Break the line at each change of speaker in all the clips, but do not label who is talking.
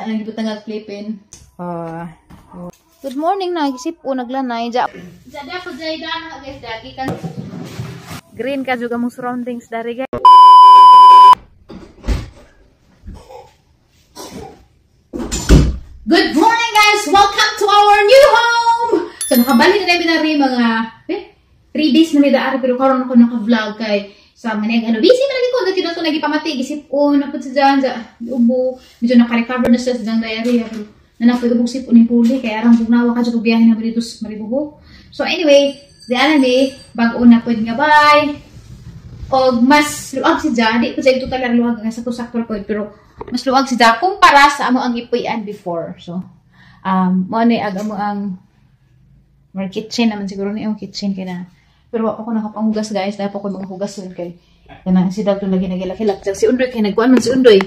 Ang gibutang ag clipin. Oh. Good morning na gisip o naglanay ja. Ja da ko jay da na guys dagi kan. Green ka juga mong surroundings dari guys. Good morning guys! Welcome to our new home! So nakabalik na namin na mga 3 days na may daari pero karon ako naka-vlog kay sa mga ano busy man lagi ko dito to nagipamati gisip o napud sa dyan sa ubo medyo naka-recover na siya sa diyang diarrhea pero nanapoy ubog sip ni puli kay arang bugnawa ka jud biyahe na dito sa Maribuhok. So anyway, di ana ni bag-o na pud nga bay. Og mas luag si dyan, di ko siya total luag nga sa sakto pud pero mas luag si dyan kumpara sa amo ang gipuy-an before. So mo ni ag amo ang more kitchen naman siguro ni ang kitchen kay na. Pero wa pa ko nakapanghugas guys, dahil pa ko manghugas yun kay kanang si Dalton lagi nagilak-hilak. Si Undoy kay nagkuan man si Undoy.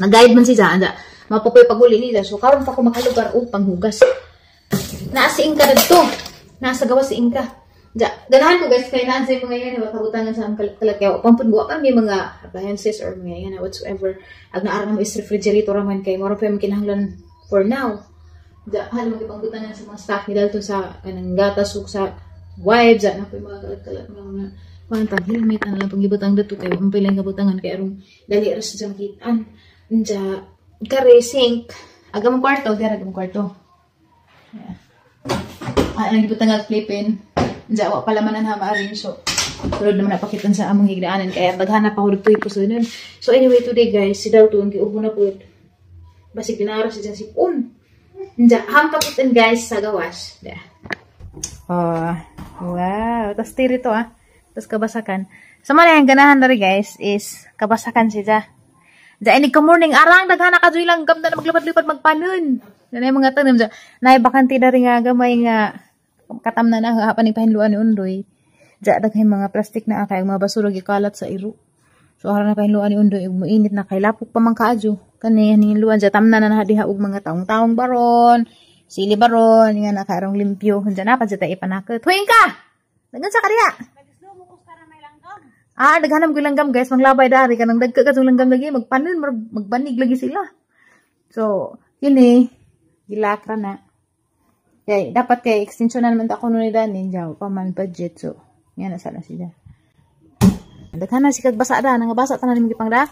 Nag-guide man si Jaan. Mapapoy paguli nila. So karon pa ko makalugar og panghugas. Naa si Ingka didto. Nasa gawas si Ingka. Ja, ganahan ko guys kay naa sa mga yan ba kabutangan sa among kalakyaw. Pampun buwa pa may mga appliances or mga yan whatsoever. Ag naara mo is refrigerator man kay moro pa yung kinahanglan for now. Ja, halo magipangbutangan sa mga stock ni Dalton sa kanang gatas ug sa wipes, na po yung mga kalat-kalat mga pantang helmet, ano lang pagibutang dito kayo, ang pilang kabutangan kay arong dali aras sa makitaan. Diya, kare, sink, agamang kwarto, diya agamang kwarto. Yeah. Ah, ang gibutang ag flipin. Diya, wa pala man ang hama-arrange, so, tulad naman napakitan sa among higdaanan, kaya daghanap ako dito po sa nun. So anyway, today guys, si Dalton, giubo na po. Basig dinara siya sipon. Diya, hampakitan guys sa gawas. Diya. Oh, wow. Tapos tiri to ah. Tapos kabasakan. So man yung ganahan na rin guys is kabasakan siya. Diya, ini ka morning arang daghana ka joy langgam na maglipad-lipad magpanon. Yan yung mga tanim diya. Nay bakante na rin nga gamay nga katam na na hapan ni pahinluan ni Undoy. Diya daghan mga plastic na kay mga basura gikalat sa iro. So aron na pahinluan ni Undoy ug moinit na kay lapok pa man kaadyo. Kani hinluan diya tamna na diha og mga taong-taong baron. Sili baron, nga nakaarong limpyo. Diyan na, pa dyan tayo ipanakot. Huwing ka! Dagan sa kariya! Ah, naghanap ko langgam guys. Manglabay dari. Kanang dagka ka langgam lagi. Magpanon, magbanig lagi sila. So, yun eh. Gilakra na. Kaya, dapat kay extension na naman ako nun ni Dani. Diyan, pa man budget. So, yan na sana sila. Daghan na si kagbasa da. Nangabasa tanan ni pang da.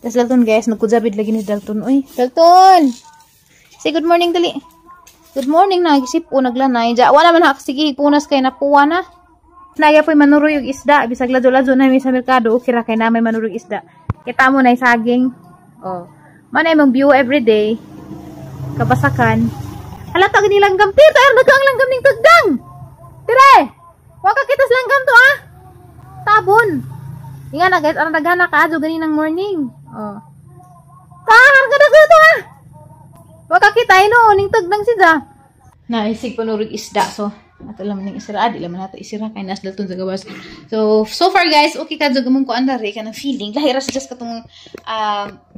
Tapos Dalton guys, nagkujabid lagi ni Dalton. Uy, Dalton! Say good morning dali. Good morning na gisip o naglanay. Ja, wala man hak sige punas kay napuwa na. Naya po'y manuroy og isda bisag ladyo-ladyo na mi sa merkado okay ra kay na may manuroy isda. Kita mo na saging. Oh. Manay mong view every day. Kabasakan. Hala ta gani langgam tir, tar nagkaang langgam ning tagdang. Dire. Wa ka kitas langgam to ah. Tabon. Inga na guys, aron daghana ka adyo gani nang morning. Oh. Tar ka dagko to ah. Waka kita ino ning tagdang sida. Naisig panurig isda so ato lang ning isira di lang nato isira kay nas Dalton sa gawas. So so far guys, okay ka jud among kuan diri kanang feeling lahi ra sa just katong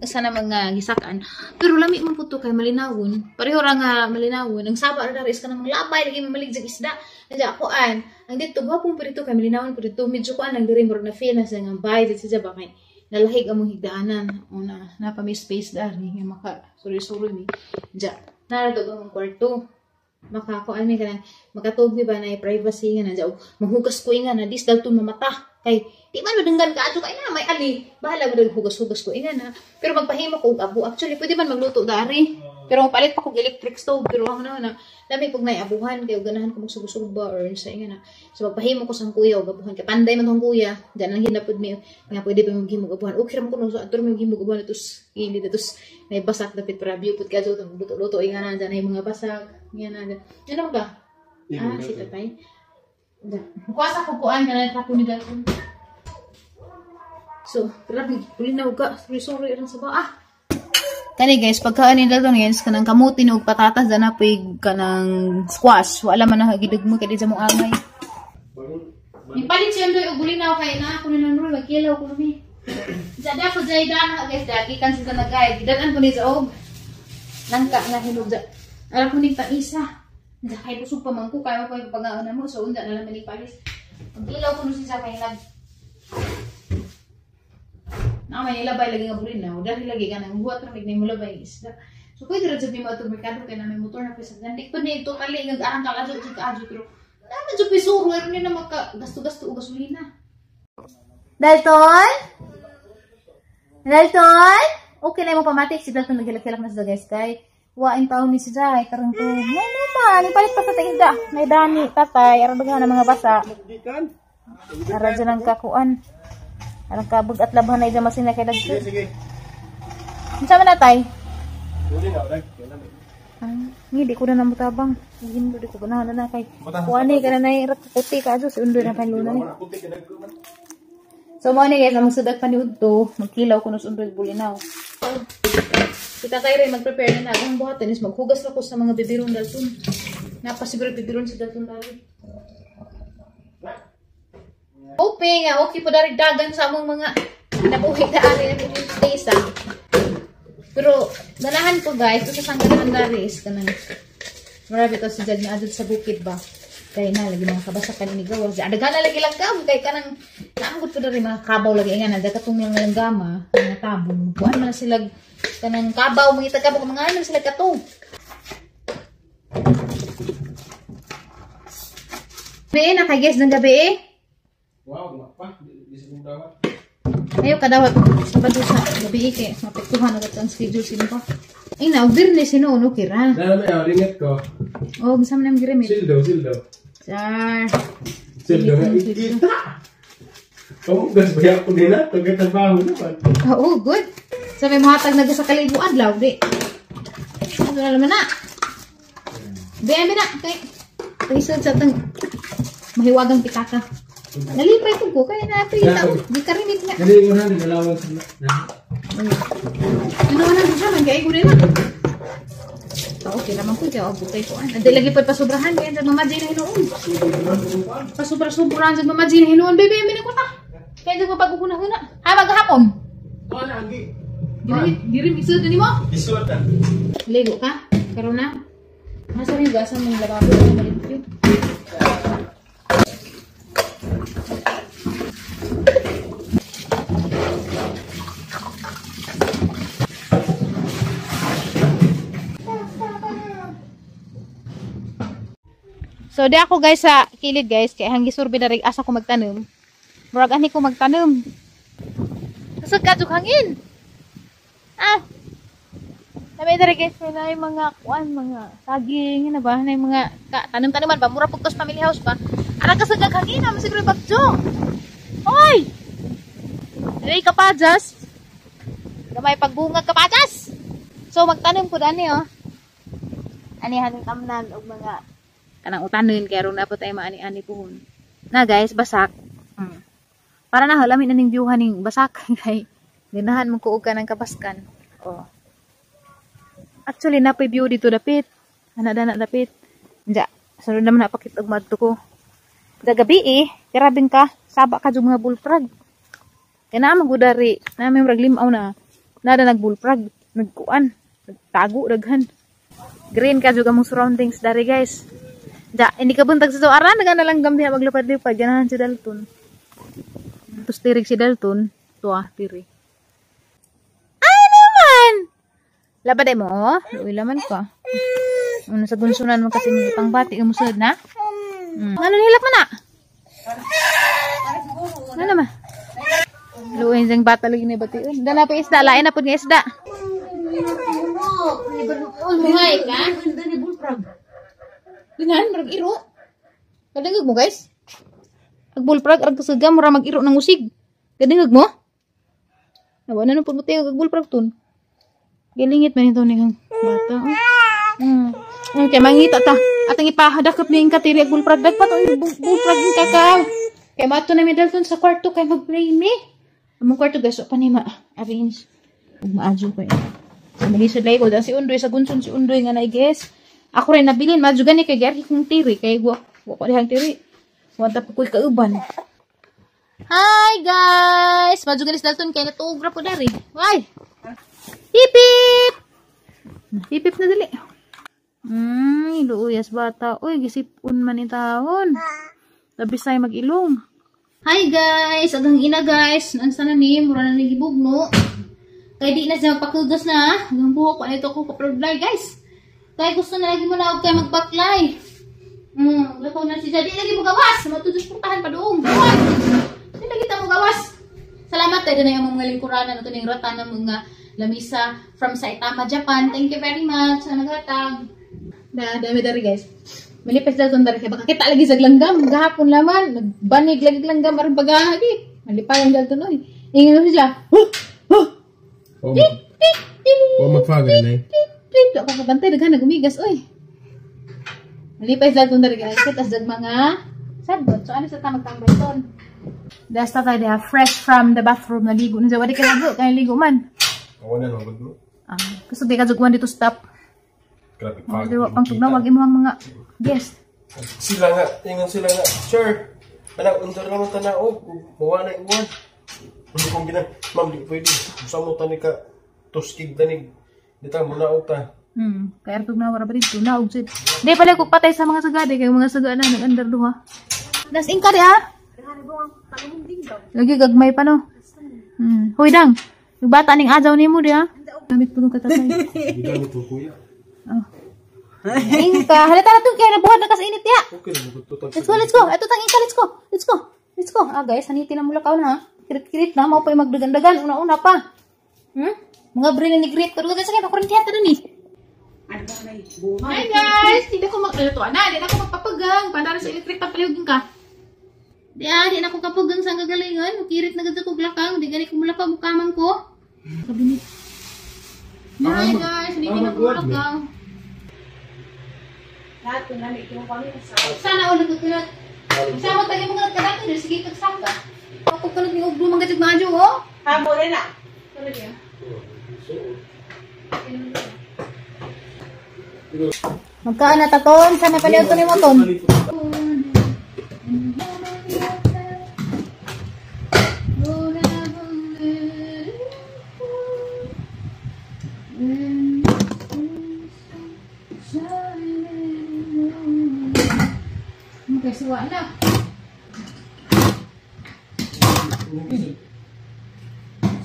usa na mga gisakan. Pero lami man pud to kay malinawon. Pareho ra nga malinawon. Ang saba ra diri is kanang labay lagi mamalig jag isda. Anja ako an ang dito gwapo pud dito kay malinawon pud dito medyo kuan lang diri murag na feel na sa nga bay dito siya ba kay nalahig among higdaanan. Una, napa may space dari nga maka suri-suri mi. Diya, narado among kwarto. Makakuan mi kanang makatug mi ba na privacy nga na diya. Maghugas ko nga na dis dalton mamata. Kay di man madunggan ka adto kay na may ali. Bahala mo hugas-hugas ko nga na. Pero magpahimo ko og abo. Actually pwede man magluto dari. Pero magpalit pa kog electric stove pero ako na lami pug nay abuhan kay ganahan ko magsugba or sa nga na. So magpahimo ko sang kuya og abuhan kay panday man tong kuya. Diyan lang hinapod mi nga pwede pa maghimo abuhan. Okay ra man kuno so adto mi maghimo abuhan atos gilid atos nay basak dapit para view pud kadto luto-luto nga na diyan ay mga basak. Nga na. Diyan ba? Ah, si tatay. Kuasa ko kuan kana trako ni Dalton. So, grabe ulinaw ka. Sorry, sorry ran sa ba. Ah. Kani guys, pagkaan ni Dalton guys, kanang kamuti og patatas dana puy kanang squash. Wala man na gidugmo kay di sa mong angay. Ipalit siya ndoy og bulinaw kay na ako na nang magkilaw ko mi. Jada ko jayda na guys, dagi kan sa nagay. Gidan ko ni sa og langka nga hinog ja. Ara ko ning taisa. Ja kay busog pa man ko kay mo pagaon na mo so unda na lang ni palis. Pagkilaw ko no siya kay nag na may ilabay lagi nga Bulinaw, dahil lagi ka nang huwat ra mig mo labay isda. So pwede ra jud nimo atong merkado kay na may motor na pwede sa di pa ni totally nga arang kaladyo jud kaadyo pero naman jud pisuro ni na maka gasto-gasto og gasolina. Dalton? Dalton? Okay na mo pamatik si Dalton naghilak-hilak na siya guys kay wain taon ni si Jai karon to. No no man, ipalit pa sa isda. May dani tatay aron daghan ang mga basa. Ara dyan ang kakuan. Arang kabag at labhan na dyan masina kay dagko.
Sige.
Unsa man natay?
Uli
Hindi ko na namutabang. Hindi ko ganahan na kay. Kuan ni kana nay puti ka si undoy na panluna ni. So mo ni guys, among sudag pa ni udto, magkilaw kuno sa undoy Bulinaw. Kita tayo rin mag-prepare na na. Ang buhatin is maghugas na ko sa mga bibiron Dalton. Napasiguro bibiron sa Dalton dali. Hoping, okay po dari dagan sa among mga nabuhi na ari na stay sa. Pero ganahan ko guys, usa sang ganahan dari is kanang marami to si Jag na adto sa bukid ba. Kay na lagi mga kabasa kan ni gawas. Daghan na lagi lang kam kay kanang naanggot po dari mga kabaw lagi nga na katong mga langgama, mga tabong. Kuan man sila kanang kabaw, mga kabaw mga ano sila katong. Be, naka-guess ng gabi eh.
Wow, pa. Di sa dawat.
Ayo kadawat Sabado sa gabi kay mapektuhan agad ang schedule sino pa. Ay na, Biyernes sino no kira.
Na na ringet ko.
Oh, gusto mo nang girimit.
Sildo, sildo.
Char.
Sildo nga ikita. Kamu gas ba ako din na pagkatrabaho naman.
Oo, good. Sa may muhatag na sa kalibo adlaw di. Ano na naman na? Di na kay paisod sa tang mahiwagang pitaka. Nalipay ko kaya na pita. Di ka rimit nga.
Dali mo na nalawag sa na.
Ano na siya man kay gud na. Okay naman ko kay abutay ko. Andi lagi pa pasobrahan kay sa Mama Jane hinuon. Pasobra-sobrahan sa Mama Jane hinuon bebe mi ko ta. Kay di ko pagkuhuna-huna. Ha maghapon.
Wala agi.
Diri isod ni mo.
Isod ta.
Ligo ka? Karon na. Nasa rin gasa mong lababo na malimpyo. So di ako guys sa kilid guys kay hanggi survey na rin asa ko magtanom. Murag ani ko magtanom. Kasag kadtong hangin. Ah. Nami diri guys na mga kuan mga saging na ba na mga tanom-tanuman ba mura pud family house ba. Ara kasag hangin na siguro bagyo. Hoy. Dili ka pa jas. Gamay pagbungag ka pa jas. So magtanom ko dani oh. Anihan ang tamnan og mga kanang utanon kay aron na po tayo maani-ani puhon. Na guys, basak. Para na halamin aning view haning basak kay ganahan mo ko og kanang kabaskan. Oh. Actually napay view dito dapit. Ana dana dapit. Nja, sunod naman napakit og madto ko. Da gabi eh, grabeng ka, saba ka jud mga bullfrog. Kay naa man gud dari, naa may murag limaw na nada nag bullfrog, nagkuan, nagtago daghan. Green ka jud among surroundings dari guys. Ja, hindi ka buntag sa aran, naga na lang gamdi maglupad-lupad, ganahan si Dalton. Tapos tirig si Dalton, tuwa, tiri. Ay naman! Labad ay mo, oh. Luwi laman ka. Ano sa gunsunan mo kasi magpang bati, umusunod na? Ano nilak man na? Ano naman? Luwi siyang bata lagi na bation. Dala pa isda, lain na po nga isda. Muhay ka? Ganyan, marag iro. Kadangag mo guys? Ag bullfrog, arag kasuga, mura mag-iro ng usig. Kadangag mo? Nawa na nung pumuti ang bullfrog tun. Gilingit man ito niyang bata. Oh. Okay, mangita ta. At ang ipahadakap niya yung katiri ag bullfrog. Dagpat ang bullfrog yung kakaw. Kaya mato na mi Dalton sa kwarto kay mag-play mi. Among kwarto guys, so pa ni ma-arrange. Maadyo ko eh. So, malisod lagi ko. Si Undoy, sa gunsun si Undoy nga na i-guess. Ako rin nabilin, madyo gani kay Gary kung tiri, kay wa ko dihang tiri. Wanta pa ko'y kauban. Hi guys! Madyo gani si Dalton kay natuog ra po dari. Why? Hip hip! Hip hip na dali. Luuyas bata. Uy, gisipon man itawon. Labis tayo mag-ilong. Hi guys! Agang ina guys! Ansa na ni? Mura na ni gibugno. Kay di na siya magpakugas na. Ang buhok ko ito ko kaproblay guys. Kay gusto na lagi mo na og kay magbaklay. Lakaw na siya. Di lagi mo gawas. Matudus purtahan pa doong. Di lagi ta mo gawas. Salamat tayo na yung mga lingkuranan ito ning rata ng mga lamisa from Saitama, Japan. Thank you very much sa naghatag. Dami dari guys. Malipes daw itong dari. Baka kita lagi sa langgam. Gahapon laman. Nagbanig lagi langgam. Aron pagahagi. Malipayan daw ito nun. Ingin siya. Huh! Huh! Tik! Tik! Tik!
O magfagan eh.
Tik! Tik! Ako kabantay. Daghan nagumigas. Oy! Malipes daw itong dari. Kita sa mga sadot. So ano sa tamag tambay ton? Dasta tayo diha. Fresh from the bathroom. Naligo na siya. Wadi ka lago. Kaya ligo man.
Ako na nung mo.
Gusto di ka jugwan dito stop.
Grabe
pa. Ang tugnaw wag imong mga guest.
Sila nga, ingon sila nga. Sir, anang undar naman tanaog, mawa na iwan. Hindi kong gina, ma'am, di pwede. Sa mo tani ka tuskig tanig. Di ta mo naog ta.
Kaya tugnaw ra ba dito naog jud. Di pala ko patay sa mga sagade kay mga saga na nag-andar duha. Das ingka di ah. Lagi gagmay pa no. Hoy dang. Yung bata ning ajaw nimo di ah. Gamit po nung katatay.
Gamit mo kuya.
Oh. Ingka, halata na to kaya nabuhat na kas init ya.
Okay,
let's go, let's go. Ito tang ingka, let's go. Let's go. Let's go. Ah guys, hanitin na mula kaon ha. Kirit-kirit na mao pa magdagan-dagan una-una pa. Mga bre na ni grit pero guys, kay makurintihan ta ni. Hi guys, hindi ko magluto na, di na ako magpapagang. Pandara sa electric papalihugin ka. Di ah, di na ako kapagang sa gagalingan. Kirit na gud ko glakang, di gani ko mulakaw mukamang ko. Kabinit. Hi guys, hindi na ko mulakaw. Sana ulit kukunot. Sama tayo mga kadato diri sige kagsaka. Ako kunot ni ugbo mga jud maayo oh.
Hamo rin na.
Magkaan na taton sana paliw to nimo ton. Okay, suwa na.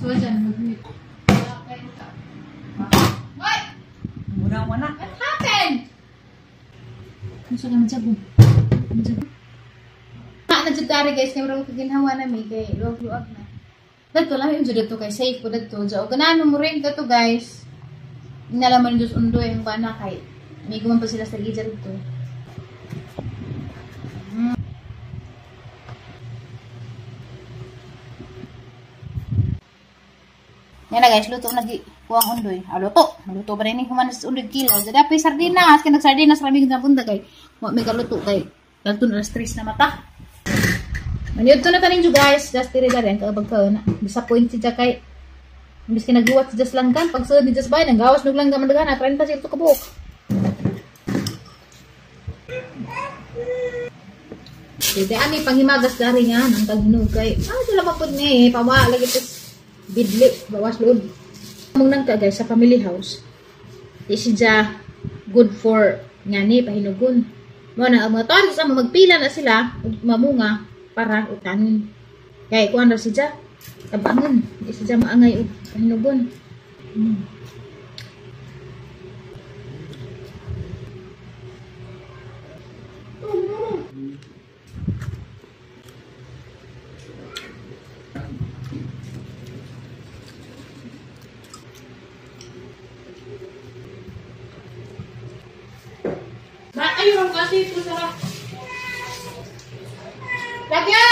Suwa dyan, mag-mute. What?
Muna-muna.
What happened? Gusto ka na jago. Na jud tari guys, kay murag kaginhawa na mi kay luwag-luwag na. Dadto lang yung jud dito kay safe po dadto. Jaw ganahan mo rin dadto guys. Inalaman ni Diyos undoy ang bana kay amigo man pa sila sa gija dito. Yan na guys, luto na kuwang undoy. Ah, luto. Luto ba rin ni human sa undoy kilo. Jadi apoy sardinas, kay nagsardinas rami gid napunta kay wa may kaluto kay dalto na alas 3 na mata. Maniud to na tanin ju guys, just tiri dali ang kaabag ka na. Disappoint si kay imbis kay nagluwat si Just Langgan, pag sulod ni Just Bay nang gawas nog langgan man daghan 30 sila to kabuok. Dili ami panghimagas dari nga nang taghinog kay ah sila mapud ni pawa lagi tis bidli bawas lod. Mong nangka guys sa family house. Di siya good for ngani pahinugon. Mo na ang mga tao sa magpila na sila ug mamunga para utanon. Kay kuan ra siya tabangon, di siya maangay og pahinugon. Ayun kasi ito sarap. Lagyan!